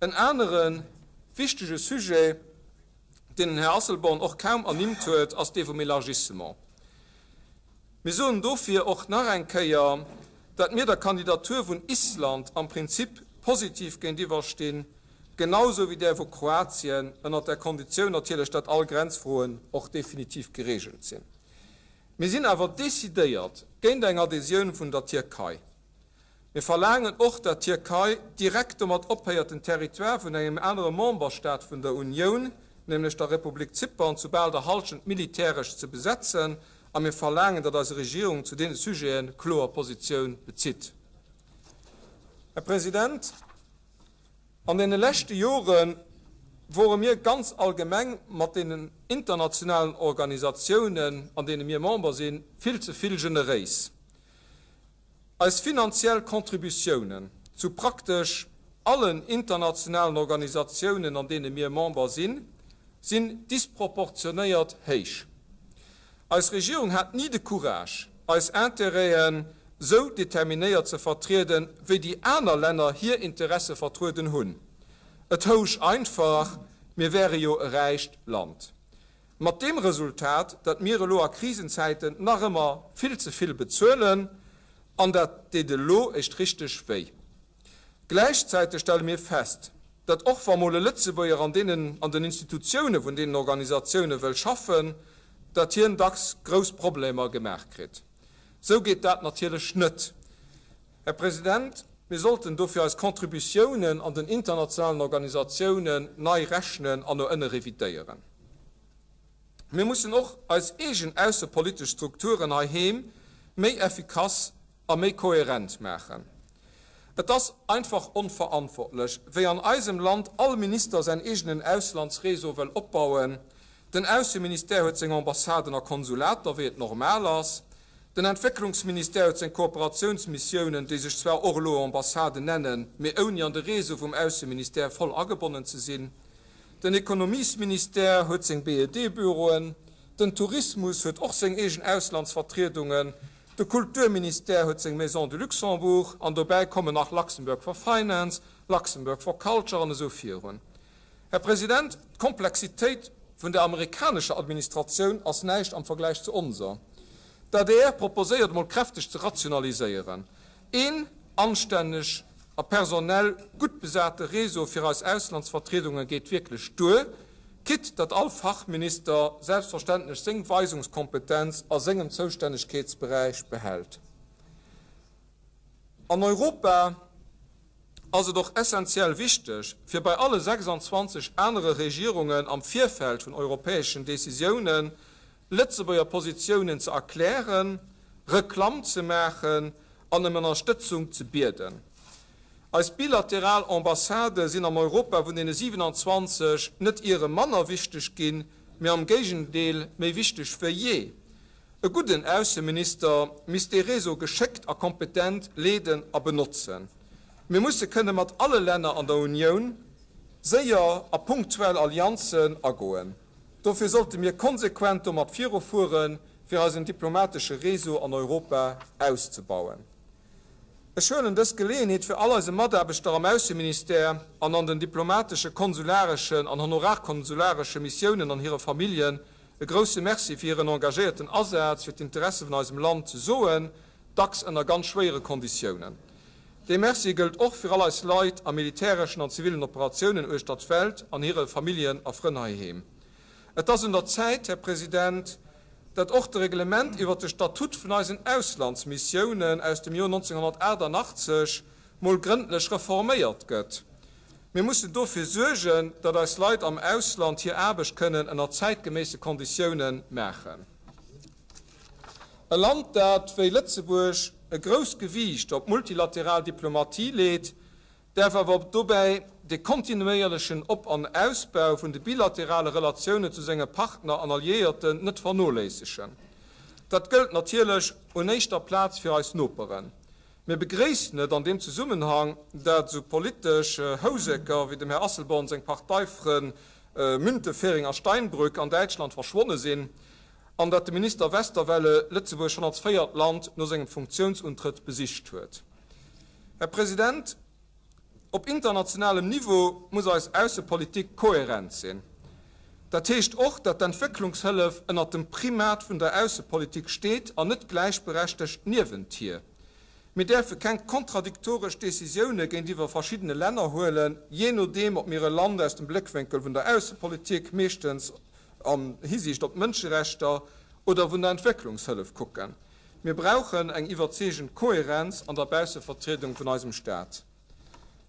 En anere wichtege Sujet, deen den Här Asselborn och kaum ernimmt huet, ass dee vum Élargissement. Mir soen dofir och nach eng Kéier, dat mir der Kandidatur vun Island am Prinzip positiv géintiwwer stinn, genau sou wéi där vu Kroatien, ënnert der Konditioun natierlech, dat all Grenzfroen och definitiv geregelt sinn. Mir sinn awer decidéiert géint eng Adhésioun vun der Tierkei. Mir verlaangen och, dat d'Tierkei direkt domat ophéiert den Territoire vun engem anere Memberstaat vun der Unioun, nämlech der Republik Zypern, zu bal der Halschent militäresch ze besetzen a mir verlaangen, datt eis Regierung zu deene Sujete kloer Positioun bezitt. Här President, an deene leschte Jore wore mir ganz allgemeng mat deenen internationalen Organisatiounen, an deene mir Member sinn, vill ze vill generéis. Eis finanziell Contributiounen zu praktesch allen internationalen Organisatiounen, an deene mir Member sinn, sinn disproportionéiert héich. Eis Regierung hat ni de Courage, eis Intérêten sou determinéiert ze vertrieden, wéi déi aner Länner hir Interesse vertrueden hunn. Et housch einfach, mir wäre jo e räicht Land. Mat deem Resultat, datt mir elo a Krisenzäiten nach ëmmer vill ze vill bezuelen, an dat deet elo éischt richteg wéi. Gläichzäiteg stelle mir fest, datt och wa mol e Lëtzebuerger an deenen, an den Institutioune vun deenen Organisatioune wëll schaffen, datt hien dacks grouss Problemer gemaach kritt. Sou geet dat natierlech net. Här President, mir sollten dofir eis Contributiounen an den internationalen Organisatiounen nei rechnen an no ënne revidéieren. Mir mussen och eis eegen aussepolitesch Strukturen heiheem méi effikass a méi kohärent maachen. Et ass einfach onverantwortlech, wéi an eisem Land all Minister säin eegenen Auslandsréseau wëll opbauen. Den Ausseministère huet seng Ambassaden a Konsulater, wéi et normal ass. Den Entwécklungsministère huet seng Kooperatiounsmissiounen, déi sech zwar och elo Ambassaden nennen, mee ouni an de Réseau vum Ausseministère voll agebonnen ze sinn. Den Ekonomiesministère huet seng BED-Büroen. Den Tourismus huet och seng eegen Auslandsvertriedungen. De Kulturministère huet seng Maison du Luxembourg. An dobäi kommen nach Luxembourg for Finance, Luxembourg for Culture an esou virun. Här President, d'Komplexitéit vun der amerikanescher Administratioun ass näischt am Vergläich zu onser. D'adr proposéiert emol kräfteg ze rationaliséieren. Een anstänneg a personell gutt besate Réseau fir eis Auslandsvertriedunge geet wierklech duer, quitte datt all Fachminister selbstverständlech seng Weisungskompetenz a sengem Zoustännegkeetsberäich behält. An Europa ass et och essentiell wichteg, fir bei alle 26 anere Regierungen am Virfeld vun europäeschen Décisiounen Lëtzebuerger Positiounen ze erklären, Reklamm ze maachen an ëm Ënnerstëtzung ze bieden. Eis bilateral Ambassadë sinn am Europa vun deene 27 net iere manner wichteg ginn, mee am Géigendeel méi wichteg wéi jee. E gudden Ausseminister misst dee Réseau geschéckt a kompetent leeden a benotzen. Mir musse kënne mat alle Länner an der Unioun séier a punktuell Allianzen agoen. Dofir sollte mir konsequent domat virufueren, fir eisen diplomatesche Réseau an Europa auszebauen. Ech huelen dës Geleeënheet fir all eise Mataarbechter am Ausseministère an an den diplomatesche, konsulareschen an honorarkonsularesche Missiounen an hire Familljen e grousse Merci fir hiren engagéierten Asaz fir d'Interesse vun eisem Land ze soen, dacks ënner ganz schwéiere Konditiounen. Dee Merci gëllt och fir all eis Leit a militäreschen an zivillen Operatiounen uechter d'Welt an hire Familljen a Frënn heiheem. Et ass un der Zäit, Här President, dat och de Reglement iwwert de Statut vun eisen Auslandsmissiounen aus dem Joer 1988 mol grëndlech reforméiert gëtt. Mir mussen dofir suergen, datt eis Leit am Ausland hir Aarbecht kënnen ënner zäitgeméisse Konditiounen maachen. E Land, dat wéi Lëtzebuerg e grousst Gewiicht op multilateral Diplomatie leet, däerf awer dobäi de kontinuéierlechen Op an Ausbau vun de bilaterale Relatiounen zu senge Partner an Alliéierten net vernoléissegen. Dat gëllt natierlech un éischter Plaz fir eis Noperen. Mir begréissen et an deem Zesummenhang, dat esou politesch Houseker wéi dem Här Asselborn seng Parteifrënn Müntefering a Steinbrück an Däitschland verschwonne sinn an dat de Minister Westerwelle Lëtzebuerg schonn als véiert Land no sengem Funktiounsuntrëtt besicht huet. Här President, Op internationalem Niveau muss eis Aussepolitik kohärent sinn. Dat heescht och, datt d'Entwécklungshëllef ënnert dem Primat vun der Aussepolitik steet an net gläichberechtegt niewent hir. Mir däerfe keng kontradiktoresch Décisioune géintiwwer verschiddene Länner huelen, jee nodeem ob mir e Land aus dem Bléckwénkel vun der Aussepolitik, meeschtens an Hisiicht op d'Mënscherechter, oder vun der Entwécklungshëllef kucken. Mir brauchen eng iwwerzeegend Kohärenz an der Baussevertriedung vun eisem Staat.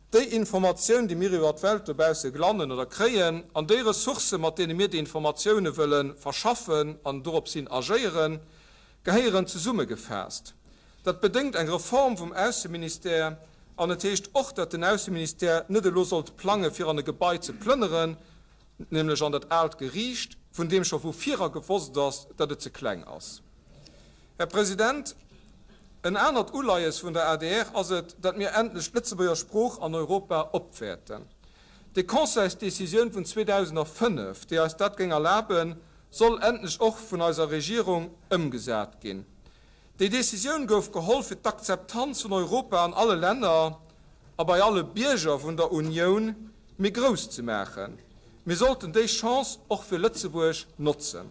Déi Informatioun, déi mir iwwer d'Welt dobausse glannen oder kréien, an déi Ressourcen, mat deene mir déi Informatioune wëlle verschaffen an dorops hin agéieren, gehéieren zesummegefaasst. Dat bedéngt eng Reform vum Ausseministère an et heescht och, datt den Ausseministère net elo sollt plange fir an e Gebai ze plënneren, nämlech an dat aalt Geriicht, vun deem scho vu vira gewosst ass, datt et ze kleng ass. Här President, en anert Uleies vun der adr ass et, datt mir endlech d'Lëtzebuerger Sprooch an Europa opwäerten. Déi Conseilsdécisioun vun 2005, déi eis dat géing erlaben, soll endlech och vun eiser Regierung ëmgesat ginn. Déi Décisioun gouf geholl, fir d'Akzeptanz vun Europa an alle Länner a bei alle Bierger vun der Unioun méi grouss ze maachen. Mir sollten déi Chance och fir Lëtzebuerg notzen.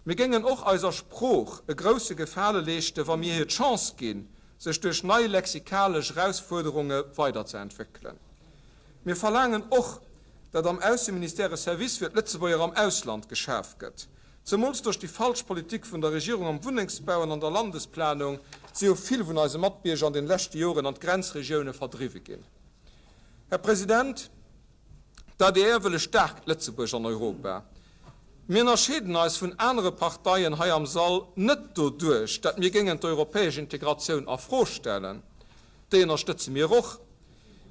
Mir géingen och eiser Sprooch e grousse Gefale leeschte wa mir hir d'Chance ginn, sech duerch nei lexikalesch Erausfuerderunge weiderzeentwéckelen. Mir verlaangen och, datt am Ausseministère e Service fir d'Lëtzebuerger am Ausland geschaf gëtt. Zemools duerch déi falsch Politik vun der Regierung am Wunnengsbau an an der Landesplanung si jo vill vun eise Matbierger an den leschte Joren an d'Grenzregioune verdriwwe ginn. Här President, D'ADR wëll e staarkt Lëtzebuerg an Europa. Mir ënnerscheeden eis vun anere Parteien hei am Sall net doduerch, dat mir géingen d'europäesch Integratioun a Fro stellen, déi ënnerstëtze mir och,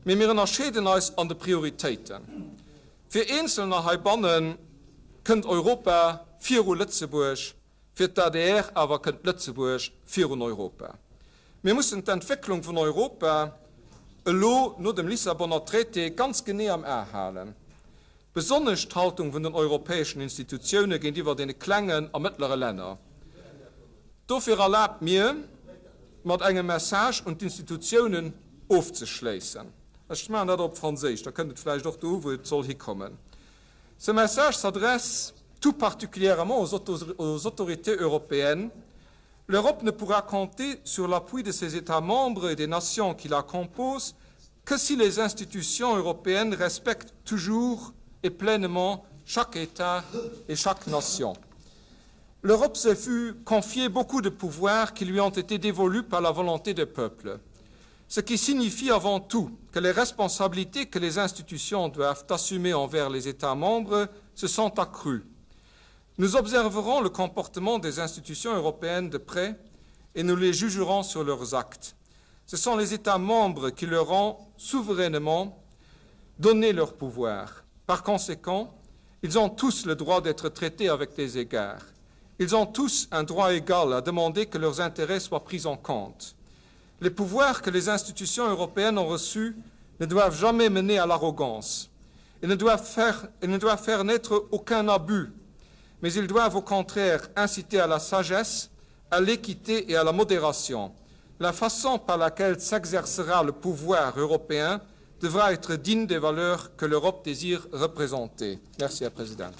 mee mir ënnerscheeden eis an de Prioritéiten. Fir Eenzelner heibanne kënnt Europa viru Lëtzebuerg, Fir d'ADR awer kënnt Lëtzebuerg virun Europa. Mir mussen d'Entwécklung vun Europa elo no dem Lissabonner Traité ganz genee am A halen, besonnesch d'Haltung vun den europäeschen Institutioune géintiwwer deene klengen a mëttlere Länner. Dofir erlaabt mir, mat engem Message un d'Institutiounen ofzeschléissen. Ech maachen dat op Franséisch, da kënnt et vläicht och do u wou et soll hikommen. Ce message s'adresse tout particulièrement aux, aux autorités européennes. L'Europe ne pourra compter sur l'appui de ses États membres et des nations qui la composent que si les institutions européennes respectent toujours et pleinement chaque État et chaque nation. L'Europe s'est vue confier beaucoup de pouvoirs qui lui ont été dévolus par la volonté des peuples ce qui signifie avant tout que les responsabilités que les institutions doivent assumer envers les États membres se sont accrues. Nous observerons le comportement des institutions européennes de près et nous les jugerons sur leurs actes. Ce sont les États membres qui leur ont souverainement donné leur pouvoir. Par conséquent, ils ont tous le droit d'être traités avec des égards. Ils ont tous un droit égal à demander que leurs intérêts soient pris en compte. Les pouvoirs que les institutions européennes ont reçus ne doivent jamais mener à l'arrogance et ne doivent faire, et ne doivent faire naître aucun abus, mais ils doivent au contraire inciter à la sagesse, à l'équité et à la modération. La façon par laquelle s'exercera le pouvoir européen devra être digne des valeurs que l'Europe désire représenter. Merci, Herr Präsident.